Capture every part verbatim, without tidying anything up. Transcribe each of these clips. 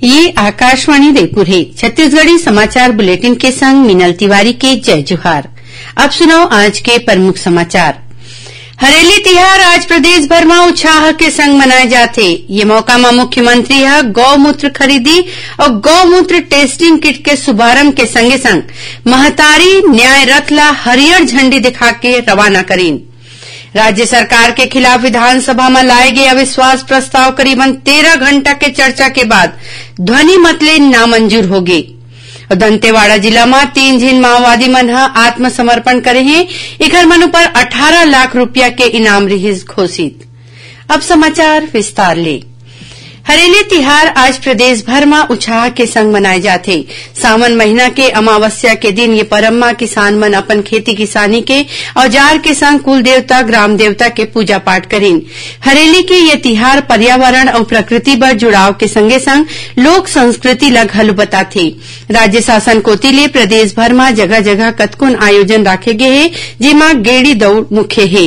ये आकाशवाणी रायपुर हे। छत्तीसगढ़ी समाचार बुलेटिन के संग मीनल तिवारी के जय जोहार। अब सुनव आज के प्रमुख समाचार। हरेली तिहार आज प्रदेश भर म उत्साह के संग मनाए जाथे। ये मौका म मुख्यमंत्री ह गौमूत्र खरीदी अउ गौमूत्र टेस्टिंग किट के शुभारंभ के संगे संग महतारी न्याय रथ ला हरियर झंडी दिखा के रवाना करीन। राज्य सरकार के खिलाफ विधानसभा म लाए गे अविश्वास प्रस्ताव करीबन तेरह घंटा के चर्चा के बाद ध्वनि मत ले नामंजूर हो गे। अउ दंतेवाड़ा जिला म तीन झिन माओवादी मन ह आत्मसमर्पण करे हे। एखर मन ऊपर अठारह लाख रुपया के इनाम रिहिस घोषित। अब समाचार विस्तार ले। हरेली तिहार आज प्रदेश भर म उत्साह के संग मनाए जाथे। सावन महीना के अमावस्या के दिन ये परब म किसान मन अपन खेती किसानी के औजार के संग कुल देवता, ग्राम देवता के पूजा पाठ करीन। हरेली के ये तिहार पर्यावरण अउ प्रकृति बर जुड़ाव के संगे संग लोक संस्कृति ल घलो बताथे। राज्य शासन कोति ले प्रदेश भर म जगह-जगह कतकोन आयोजन राखे गे हे, जेमा गेड़ी दौड़ मुख्य हे।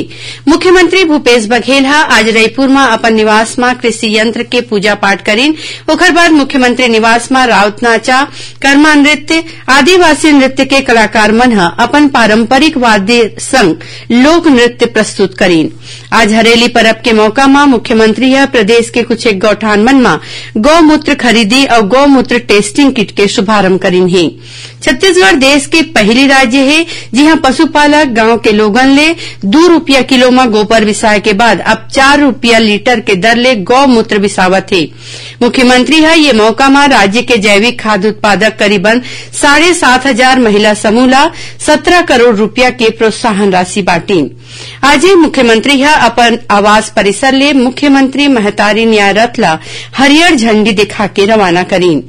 मुख्यमंत्री भूपेश बघेल ह आज रईपुर म अपन निवास म कृषि यंत्र के पूजा पाठ करीन। ओखर बाद मुख्यमंत्री निवास म राउत नाचा, कर्मा नृत्य, आदिवासी नृत्य के कलाकार मन ह अपन पारंपरिक वाद्य संग लोक नृत्य प्रस्तुत करीन। आज हरेली परब के मौका म मुख्यमंत्री ह प्रदेश के कुछ एक गौठान मन म गौमूत्र खरीदी अउ गौमूत्र टेस्टिंग किट के शुभारंभ करीन हे। छत्तीसगढ़ देश के पहिली राज्य हे, जिहां पशुपालक गांव के लोगन ले दू रुपया किलो म गोबर बिसाए के बाद अब चार रुपया लीटर के दर ले गौमूत्र बिसावत हे। मुख्यमंत्री ह ये मौका म राज्य के जैविक खाद उत्पादक करीबन साढ़े सात हजार महिला समूह ल सत्रह करोड़ रुपया के प्रोत्साहन राशि बांटिन। आजे मुख्यमंत्री ह अपन आवास परिसर ले मुख्यमंत्री महतारी न्याय रथ ल हरियर झंडी दिखा के रवाना करीन।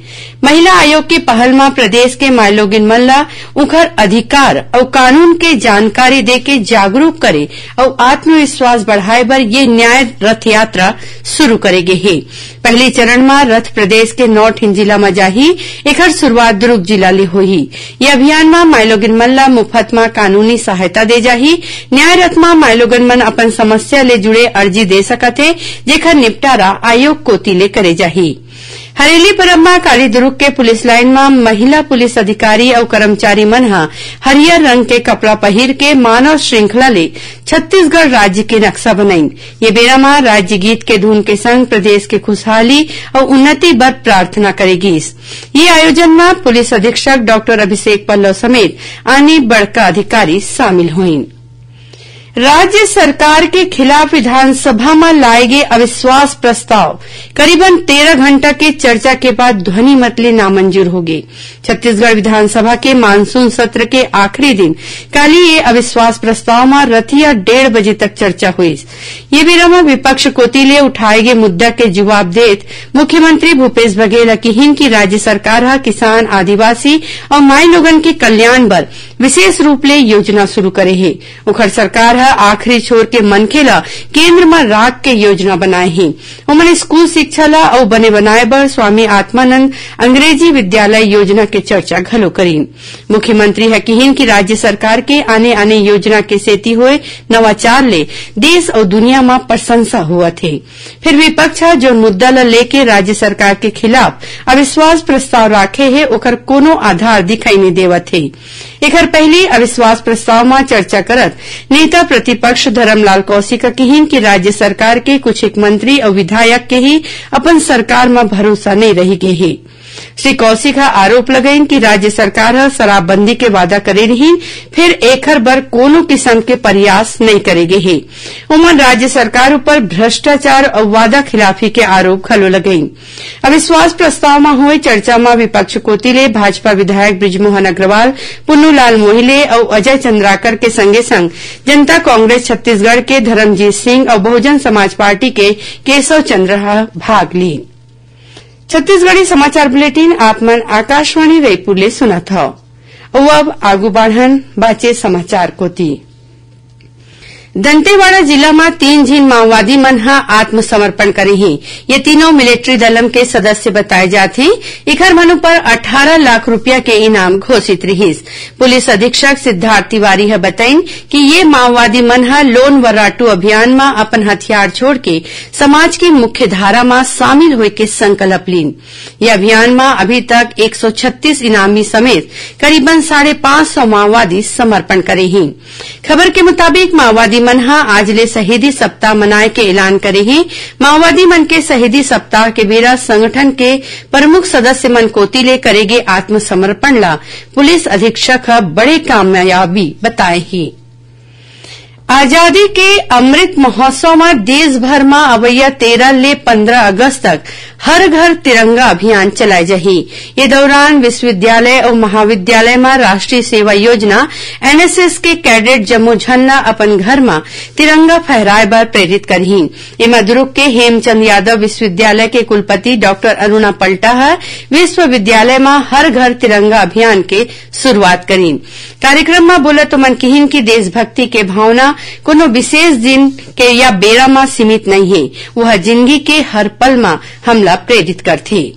महिला आयोग के पहल म प्रदेश के माईलोगिन मन ल उंखर अधिकार अउ कानून के जानकारी देके जागरूक करे अउ आत्मविश्वास बढ़ाए बर ये न्याय रथ यात्रा शुरू करे गे हे। पहली चरण म रथ प्रदेश के नौ ठिन जिला म जाही। एखर शुरुआत दुर्ग जिला ले होही। ये अभियान म माईलोगिन मन ल मुफ्त म कानूनी सहायता दे जाही। न्याय रथ म माईलोगन मन अपन समस्या ले जुड़े अर्जी दे सकत हे, जेखर निपटारा आयोग कोति ले करे जाही। हरेली परब म काली दुर्ग के पुलिस लाइन म महिला पुलिस अधिकारी अउ कर्मचारी मन ह हरियर रंग के कपड़ा पहिर के मानव श्रृंखला ले छत्तीसगढ़ राज्य के नक्शा बनाइन। ये बेरा म राज्य गीत के धुन के संग प्रदेश के खुशहाली अउ उन्नति बर प्रार्थना करे गीस। ये आयोजन म पुलिस अधीक्षक डॉक्टर अभिषेक पल्लव समेत आने बड़का अधिकारी शामिल होइन। राज्य सरकार के खिलाफ विधानसभा म लाए गे अविश्वास प्रस्ताव करीबन तेरह घंटा के चर्चा के बाद ध्वनि मत ले नामंजूर हो गे। छत्तीसगढ़ विधानसभा के मानसून सत्र के आखिरी दिन काली ये अविश्वास प्रस्ताव म रतिया डेढ़ बजे तक चर्चा होइस। ये बेरा म विपक्ष कोति ले उठाए गे मुद्दा के जवाब देत मुख्यमंत्री भूपेश बघेल ह किहिन कि राज्य सरकार ह किसान, आदिवासी अउ माईलोगन के कल्याण बर विशेष रूप ले योजना शुरू करे हे। ओखर सरकार ह आखिरी छोर के मनखे ल केंद्र म राख के योजना बनाए हे। ओमन स्कूल शिक्षा ल अउ बने बनाए बर स्वामी आत्मानंद अंग्रेजी विद्यालय योजना के चर्चा घलो करीन। मुख्यमंत्री ह किहिन कि राज्य सरकार के आने-आने योजना के सेती होए नवाचार ले देश अउ दुनिया म प्रशंसा होवत हे। फिर विपक्ष ह जोन मुद्दा ल लेके राज्य सरकार के खिलाफ अविश्वास प्रस्ताव राखे हे, ओकर कोनो आधार दिखाई नइ देवत हे। एखर पहिली अविश्वास प्रस्ताव म चर्चा करत नेता प्रतिपक्ष धरमलाल कौशिक ह किहिन कि राज्य सरकार के कुछ एक मंत्री अउ विधायक के ही अपन सरकार म भरोसा नइ रहि गे हे। श्री कौशिक ह आरोप लगाइन कि राज्य सरकार ह शराबबंदी के वादा करे रिहिन, फिर एखर बर कोनो किसम के प्रयास नइ करे गे हे। ओमन राज्य सरकार ऊपर भ्रष्टाचार अउ वादा खिलाफी के आरोप घलो लगाइन। अविश्वास प्रस्ताव म होए चर्चा म विपक्ष कोति ले भाजपा विधायक बृजमोहन अग्रवाल, पुन्नूलाल मोहिले अउ अजय चंद्राकर के संगे संग जनता कांग्रेस छत्तीसगढ़ के धर्मजीत सिंह अउ बहुजन समाज पार्टी के केशव चंद्र ह भाग लीन। छत्तीसगढ़ी समाचार बुलेटिन आप मन आकाशवाणी रायपुर ले सुनत हव। अउ अब आगू बाढ़न बाचे समाचार कोति। दंतेवाड़ा जिला म तीन झिन माओवादी मन ह आत्मसमर्पण करे हे। ये तीनों मिलिट्री दलम के सदस्य बताए जात हे। एखर मन ऊपर अठारह लाख रुपया के इनाम घोषित रिहिस। पुलिस अधीक्षक सिद्धार्थ तिवारी ह बताइन कि ये माओवादी मन ह लोन वर्राटू अभियान म अपन हथियार छोड़ के समाज के मुख्य धारा म शामिल होए के संकल्प लीन। ये अभियान म अभी तक एक सौ छत्तीस इनामी समेत करीबन साढ़े पाँच सौ माओवादी समर्पण करे हे। खबर के मुताबिक, माओवादी मन ह आज ले शहीदी सप्ताह मनाए के ऐलान करे हे। माओवादी मन के शहीदी सप्ताह के बेरा संगठन के प्रमुख सदस्य मन कोति ले करे गे आत्मसमर्पण ला पुलिस अधीक्षक ह बड़े कामयाबी बताए हे। आजादी के अमृत महोत्सव म देश भर म अवइया तेरह ले पंद्रह अगस्त तक हर घर तिरंगा अभियान चलाए जाही। ये दौरान विश्वविद्यालय अउ महाविद्यालय म राष्ट्रीय सेवा योजना, एनएसएस के कैडेट जम्मो झन ल अपन घर म तिरंगा फहराए बर प्रेरित करही। एमा दुर्ग के हेमचंद यादव विश्वविद्यालय के कुलपति डॉक्टर अरुणा पलटा ह विश्वविद्यालय म हर घर तिरंगा अभियान के शुरुआत करीन। कार्यक्रम म बोलत ओमन किहिन कि देशभक्ति के भावना कोनो विशेष दिन के या बेरा म सीमित नइ हे, वह जिंदगी के हर पल म हमला प्रेरित करथे।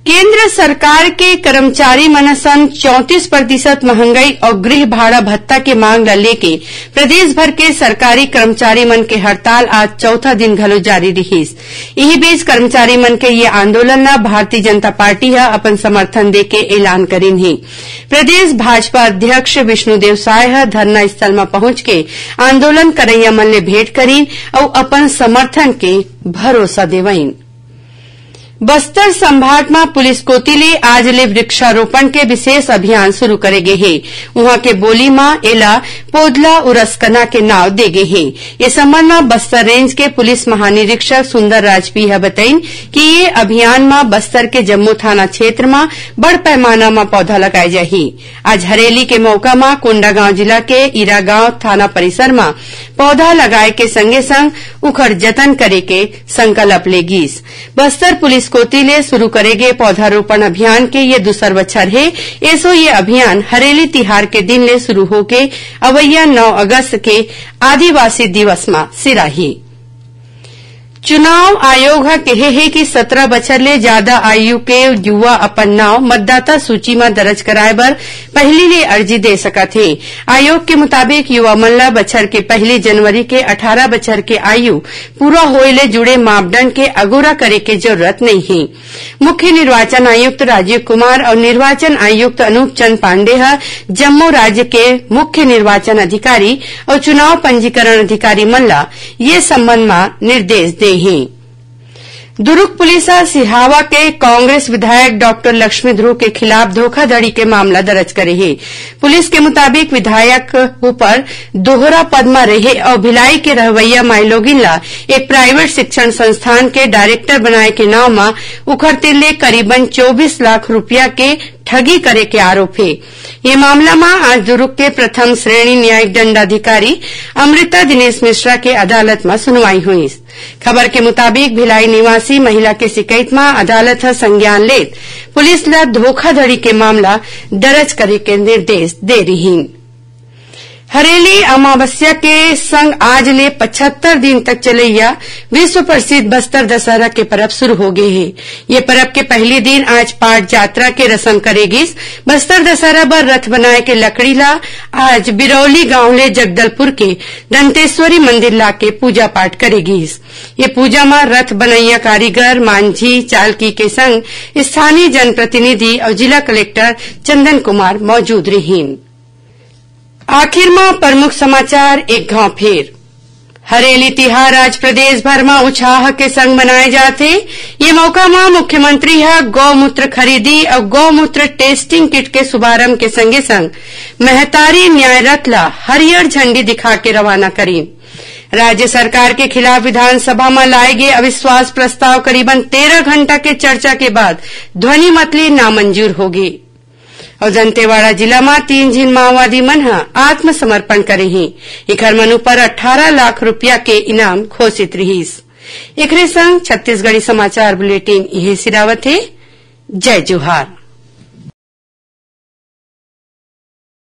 केंद्र सरकार के कर्मचारी मन असन चौंतीस प्रतिशत महंगाई अउ गृह भाड़ा भत्ता के मांग ल लेके प्रदेश भर के सरकारी कर्मचारी मन के हड़ताल आज चौथा दिन घलो जारी रिहिस। इही बीच कर्मचारी मन के ये आंदोलन ल भारतीय जनता पार्टी ह अपन समर्थन देके ऐलान करिन हे। प्रदेश भाजपा अध्यक्ष विष्णुदेव साय ह धरना स्थल म पहुंच के आंदोलन करइया मन ले भेंट करिन अउ अपन समर्थन के भरोसा देवइन। बस्तर संभाग म पुलिस कोति ले आज ले वृक्षारोपण के विशेष अभियान शुरू करे गे हे। उहां के बोली म एला पोदला उरस्कना के नाव दे गे हे। ए संबंध म बस्तर रेंज के पुलिस महानिरीक्षक सुंदर राजपी ह बतइन कि ये अभियान म बस्तर के जम्मो थाना क्षेत्र म बड़ पैमाना म पौधा लगाए जाही। आज हरेली के मौका म कोंडागांव जिला के ईरागांव थाना परिसर म पौधा लगाए के संगे संग उखर जतन करे के संकल्प ले गीस। बस्तर पुलिस कोति ले शुरू करे गे पौधारोपण अभियान के ये दूसर बछर हे। एसो ये अभियान हरेली तिहार के दिन ले शुरू होके अवइया नौ अगस्त के आदिवासी दिवस म सिराही। चुनाव आयोग ह केहे हे कि सत्रह बछर ले जादा आयु के युवा अपन नाव मतदाता सूची म दर्ज कराए बर पहिली ले अर्जी दे सकत हे। आयोग के मुताबिक, युवा मन ल बछर के पहली जनवरी के अठारह बछर के आयु पूरा होए ले जुड़े मापदंड के अगोरा करे के जरूरत नइ हे। मुख्य निर्वाचन आयुक्त राजीव कुमार अउ निर्वाचन आयुक्त अनूप चंद पांडे ह जम्मो राज्य के मुख्य निर्वाचन अधिकारी अउ चुनाव पंजीकरण अधिकारी मन ल ये संबंध म निर्देश दे हे। दुरूग पुलिस ह सिहावा के कांग्रेस विधायक डॉक्टर लक्ष्मी ध्रुव के खिलाफ धोखाधड़ी के मामला दर्ज करे हे। पुलिस के मुताबिक, विधायक ऊपर दोहरा पद म रहे अउ भिलाई के रहवइया माईलोगिन ला एक प्राइवेट शिक्षण संस्थान के डायरेक्टर बनाए के नाव म उखर तीर ले करीबन चौबीस लाख रुपया के ठगी करे के आरोप हे। ये मामला म आज दुरूग के प्रथम श्रेणी न्यायिक दंडाधिकारी अमृता दिनेश मिश्रा के अदालत म सुनवाई होइस। खबर के मुताबिक, भिलाई निवासी महिला के शिकायत म अदालत ह संज्ञान लेत पुलिस ल धोखाधड़ी के मामला दर्ज करे के निर्देश दे रिहीन। हरेली अमावस्या के संग आज ले पचहत्तर दिन तक चलइया विश्व प्रसिद्ध बस्तर दशहरा के परब शुरू हो गे हे। ये परब के पहली दिन आज पाट जात्रा के रसम करे गिस। बस्तर दशहरा बर रथ बनाए के लकड़ी ला आज बिरौली गांव ले जगदलपुर के दंतेश्वरी मंदिर लाके पूजा पाठ करे गिस। ये पूजा म रथ बनइया कारीगर, मांझी, चालकी के संग स्थानीय जनप्रतिनिधि अउ जिला कलेक्टर चंदन कुमार मौजूद रिहीन। आखिर म प्रमुख समाचार एक घांव फेर। हरेली तिहार आज प्रदेश भर म उत्साह के संग मनाए जात हे। ये मौका म मुख्यमंत्री ह गौमूत्र खरीदी अउ गौमूत्र टेस्टिंग किट के शुभारंभ के संगे संग महतारी न्याय रथ ल हरियर झंडी दिखा के रवाना करीन। राज्य सरकार के खिलाफ विधानसभा म लाए गे अविश्वास प्रस्ताव करीबन तेरह घंटा के चर्चा के बाद ध्वनि मत ले नामंजूर हो गे। अउ दंतेवाड़ा जिला म तीन झिन माओवादी मन ह आत्मसमर्पण करे हे। एखर मन ऊपर अठारह लाख रुपया के इनाम घोषित रिहिस। एकरे संग छत्तीसगढ़ी समाचार बुलेटिन इहे सिरावत हे। जय जोहार।